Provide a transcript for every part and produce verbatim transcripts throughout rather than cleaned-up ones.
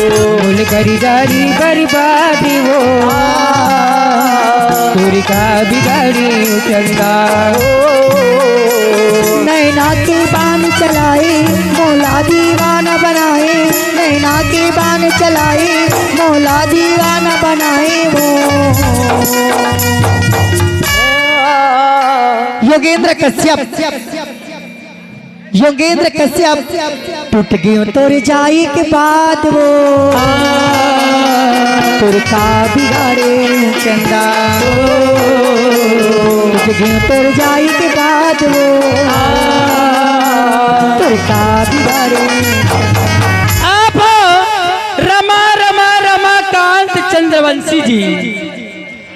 बोल करी जारी बर्बाद वो, तोर का बिगाड़े चंदा। नैना के बान चलाए, मोला दीवाना बनाए, नैना के बान चलाए, मोला दीवाना बनाए वो। योगेंद्र कश्यप, योगेंद्र कश्यप, टूट गयो तोर जाई के बाद वो, तोर का बिगाड़े चंदा। टूट गयो तोर जाई के बाद वो, तोर का बिगाड़े। आप रमा रमा रमाकांत चंद्रवंशी जी,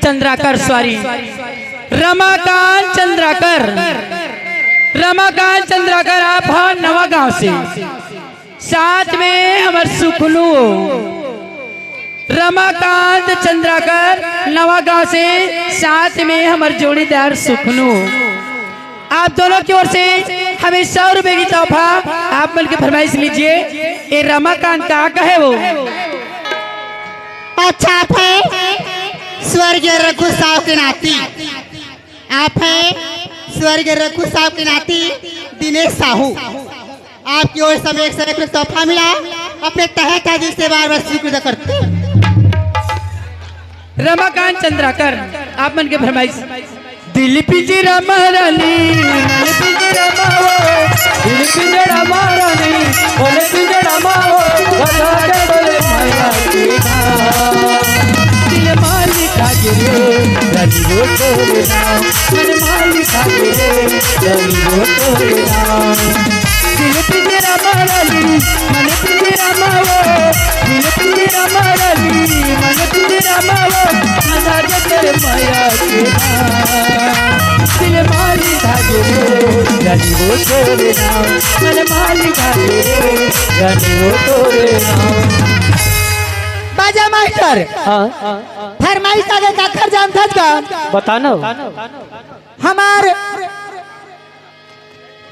चंद्राकर, सॉरी, रमाकांत चंद्राकर, रमाकांत चंद्राकर, आप हा नवा गांव से, साथ में हमर सुखनू हो। रमाकांत चंद्राकर नवा गांव से, साथ में हमर जोड़ीदार सुखनू हो। आप दोनों की ओर से हमें सौ रुपए की तोहफा, आप मन के फरमाइश लीजिए। ये रमाकांत का कहे वो। अच्छा, आप है स्वर्गीय रघु साहू के नाती, आप है स्वर्गीय रघु साहू के नाती दिनेश साहू। आपकी ओर से हमें एक सौ एक रुपये तोहफा मिला। अपने तहे तहे दिल से बार बार शुक्रिया करते हैं। रमाकांत चंद्राकर, आप मन के फरमाइश। दिल पिंजरा मा रानी, मन पिंजरा मा वो, दिल पिंजरा मा रानी, मन पिंजरा मा वो, बता दे बोले माया की ना। दिल मालिक आ गे रे, रानी वो तोरे नाम, मन मालिक आ गे रे, रानी वो तोरे नाम। दिल पिंजरा मा रानी, मन पिंजरा मा वो, दिल पिंजरा मा रानी, मन पिंजरा मा वो, बता दे तेरे माया के नाम। दिल मालिक आ गे रे, रानी वो तोरे नाम, मन मालिक आ गे रे, रानी वो तोरे नाम। बाजा मास्टर। हाँ। फरमाइश आगे काखर जानथस का? बता ना। हमार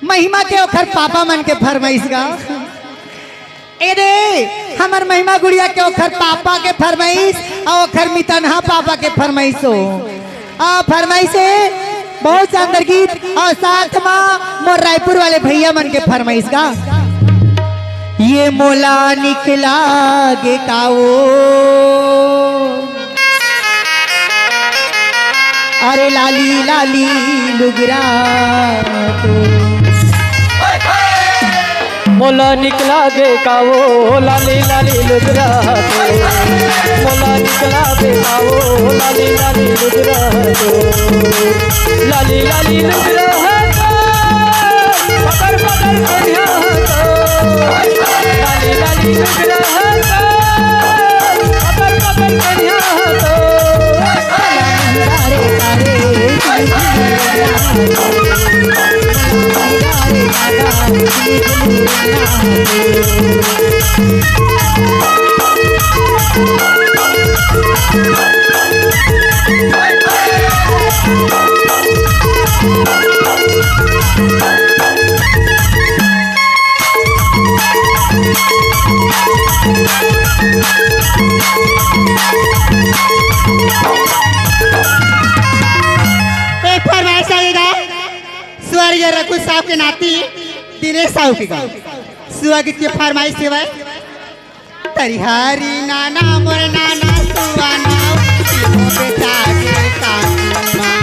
महिमा के ओखर पापा मन के फरमाइश गा। ए दे, हमर महिमा गुड़िया के ओखर पापा के फरमाइश अउ ओखर मितनहा पापा के फरमाइश हो। आ, फरमाइश हे बहुत शानदार गीत अउ साथ मा मोर रायपुर वाले भैया मन के फरमाइश गा। ये मोला निकला गे काओ। अरे लाली लाली लुगरा तो। मोला निकला गे काओ, लाली लाली लुगरा तो। मोला निकला गे काओ, लाली लाली लुगरा तो। लाली लाली लुगरा तो। पकड़ पकड़ के ध्यान तो। लाली लाली लुगरा तो। पकड़ पकड़ के ध्यान तो। एक फरमाइश आएगा स्वर्गीय रघु साहब के नाती दिनेश साहू के गाँव। स्वर्गीय के फरमाइश सेवा। तरिहारी नाना मोर नाना सुवाना, तीनों बेटा के काकी माँ।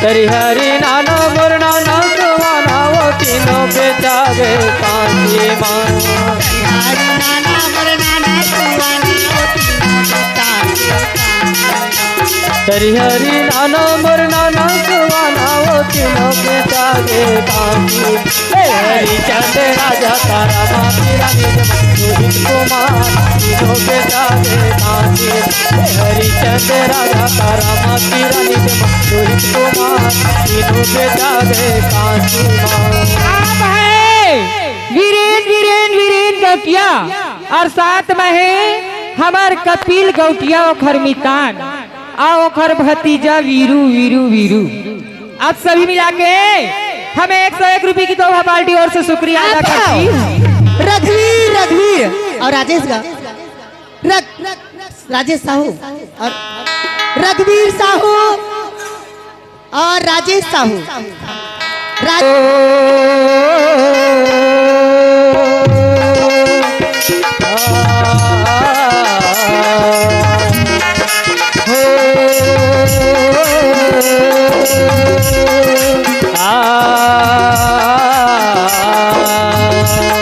तरिहारी नाना मोर नाना सुवाना, वो तीनों बेटा के काकी माँ। तरिहारी नाना मोर नाना सुवाना, वो तीनों बेटा के काकी माँ। तरिहारी नाना मोर नाना सुवाना, वो तीनों बेटा के काकी। हे हरिचंद राजा तारा माँ की रानी जब रोहित कुमार, तीनों के जागे कांची। हे हरिचंद राजा तारा माँ की रानी जब रोहित कुमार, तीनों के जागे कांची माँ। आप है वीरेन, वीरेन, वीरेन गौटिया और साथ में है हमार कपिल गौटिया ओखर मितान। आ ओखर भतीजा वीरू, वीरू, वीरू। आप सभी मिला के हमें एक सौ एक रुपये की तोहफा पार्टी ओर से शुक्रिया अदा अच्छा। करती। रघुवीर, रघुवीर और राजेश गा। राजेश साहू और रघुवीर साहू और राजेश साहू। राज-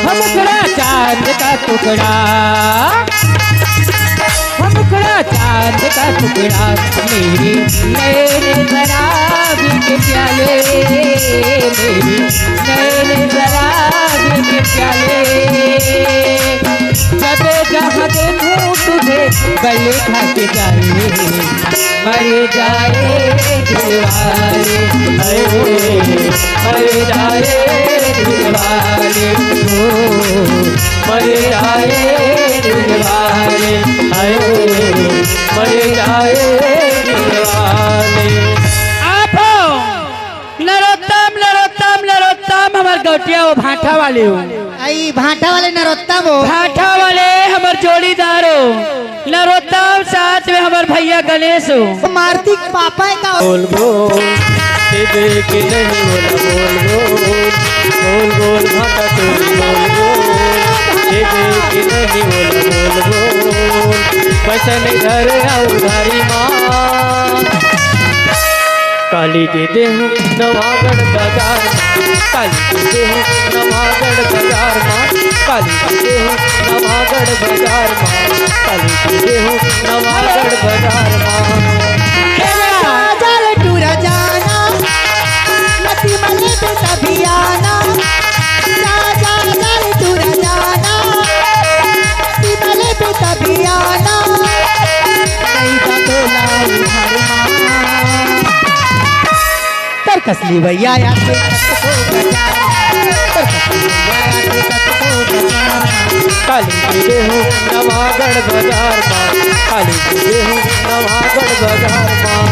हम थोड़ा चांद का टुकड़ा, हम थोड़ा चांद का टुकड़ा, मेरी नैन शराब के प्याले, मेरी नैन शराब के प्याले। जब जहाँ देखूँ तुझे, गले थक जाए, मर जाए दिलवाले, मर जाए दिलवाले, ओ, मर जाए दिलवाले, आयो, मर जाए दिलवाले। आप हो नरोत्तम, नरोत्तम, नरोत्तम, हमर गौटिया हो, भांठा वाले हो। आई भांठा वाले नरोत्तम हो। भांठा वाले हमर जोड़ीदार हो, नरोत्तम, साथ में हमर भैया गणेश हो। मारती के पापा है का? बोल बोल, देबे के नहीं बोला बोल बोल, बोल बोल भांटा चोरी बोल बोल, देबे के नहीं बोला बोल बोल, पैसा नहीं धरे आ उधारी माँ। काली के देहूँ नवागढ़ बाजार माँ, काली के देहूँ नवागढ़ बाजार माँ, काली के देहूँ नवागढ़ बाजार माँ, काली के देहूँ नवागढ़ बाजार माँ। बाजार टूरा जाना, मती मले पे तभी आना। बाजार टूरा जाना, मती मले पे तभी आना। नहीं तो तोला उधार माँ। तरकसली भैया आके कतको बजा, तरकसली भैया आके कतको बजा। काली के देहूँ नवागढ़ बाजार माँ, काली के देहूँ नवागढ़ बाजार माँ।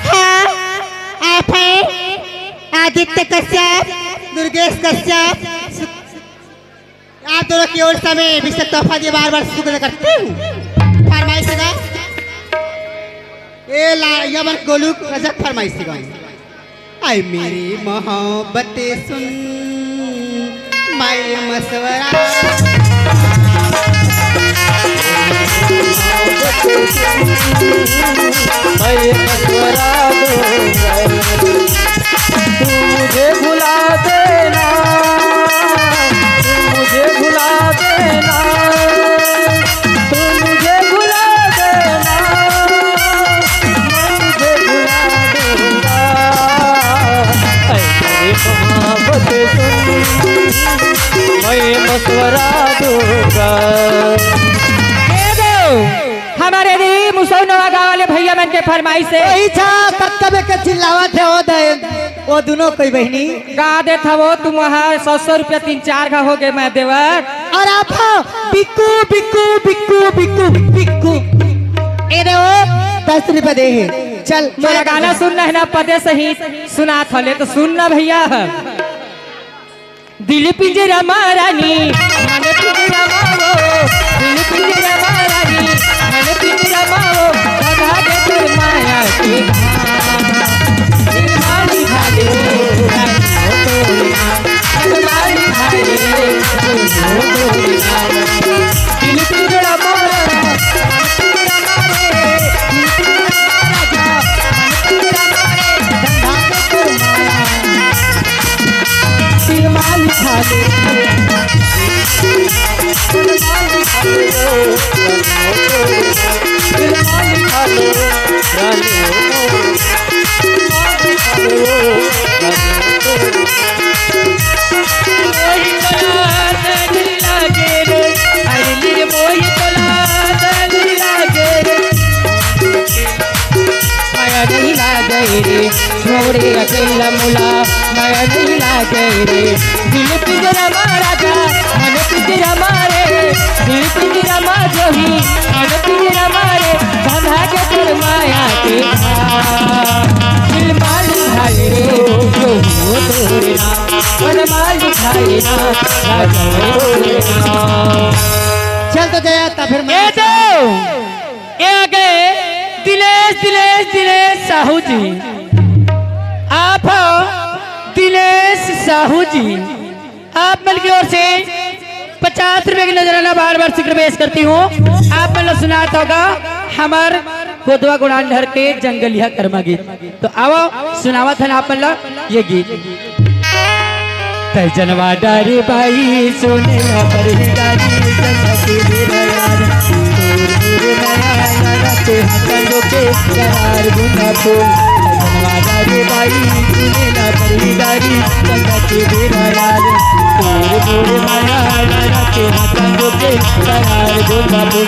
हाँ, आप हैं आदित्य कश्यप, दुर्गेश कश्यप। आप दोनों की ओर से मैं विशेष तोहफा दिए बार बार शुक्र करती हूँ। फरमाइश का ए ला यमन गोलू रजक फरमाइश का। आए मेरी मोहब्बत सुन, मैं मशवरा मैं मशवरा दूंगा, तू मुझे भुला देना, तू मुझे भुला देना, तू मुझे भुला देना, मैं तुझे भुला दूंगा। ऐ मेरी मोहब्बत सुन, मैं मशवरा दूंगा। ए दो, हमारे दी मुसौ नवा गाँव वाले भैया मन के फरमाइश है। वही था कर्तव्य के चिल्लावत है वो दे, वो दोनों कोई बहनी। गा देत हवो तुम वहाँ सौ सौ रुपया तीन चार घा हो गए मैं देवत। और आप हो बिक्कू बिक्कू बिक्कू बिक्कू बिक्कू। ए दे वो दस रुपया दे है। चल तोरा गाना सुनना है ना, पदे सही सुनात हले तो सुन ना भैया। दिल पिंजरा मा रानी, मन पिंजरा मा वो, दिल पिंजरा मा रानी, मन पिंजरा मा वो, बंधा दे तोर माया के धागा। दिल माली भाले, रानी हो तोर नाम, दिल माली भाले, रानी हो तोर नाम। दिल पिंजरा मा रानी, मन पिंजरा मा रे, दिल पिंजरा मा राजा, मन पिंजरा मा रे, बंधा दे तोर माया। माया नहीं लागे रे, छोड़े अकेला मुला, माया नहीं लागे रे। दिल पिंजरा मा राजा, मन पिंजरा मा रे, दिल पिंजरा मा जोही, मन पिंजरा मा रे, बंधा के तोर माया के धागा। दिल माली भाई रे, जोही हो तोरे नाम, मन माली भाई ना, राजा हो तोरे नाम। चल तो जया, ता फिर मैं ये दो, ये आ गए दिलेश, दिलेश, दिलेश साहू जी। आप हो दिलेश साहू जी, आप मन की ओर से पचास रुपए की नजराना बार बार शुक्र पेश करती हूँ। आप मन ला सुनात होगा हमर गोदवा गुड़ांढर के जंगलिया कर्मा गीत। तो आवो, सुनावत हन आप मन ला ये गीत। तै जनवा डारे बाई, सुने ला बरही डारी, संगति बेरा यार। तोर तोर माया, लड़ा के हाथन रोके, करार गुंदा फूल। तै जनवा डारे बाई, सुने ला बरही डारी, संगति बेरा यार। तोर तोर माया, लड़ा के हाथन रोके, करार गुंदा फूल।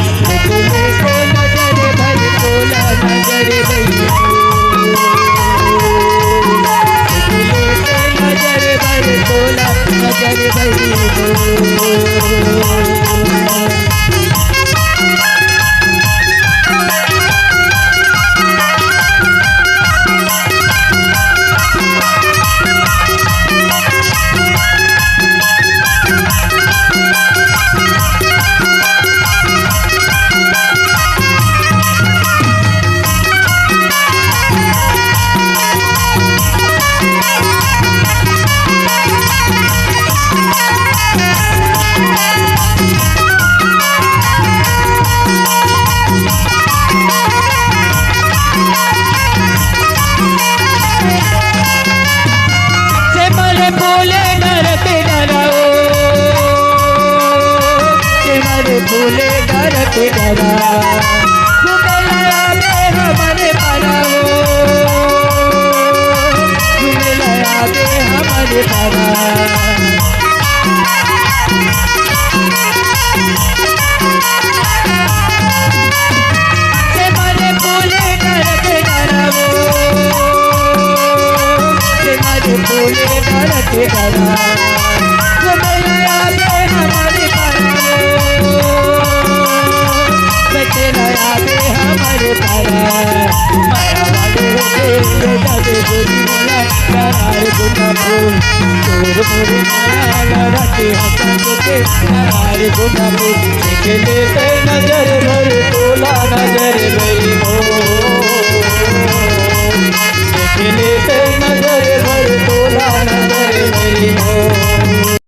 सेमर फूले डरत डराओ, सेमर फूले डरत डरा। घूमे ला आबे हमरे पारा ओ, घूमे ला आबे हमरे पारा। सेमर फूले डरत डराओ, सेमर फूले डरत डरा। घूमे ला आबे हमरे पारा ओ, घूमे ला आबे हमरे पारा। माया वाले होके ले जाबे गोरी मोला, करार गुंदा फूल। तोर मोर माया लड़ा के हाथन रोके, करार गुंदा फूल। देख लेते नजर भर तोला नजर गई हो, देख लेते नजर भर तोला नजर गई हो।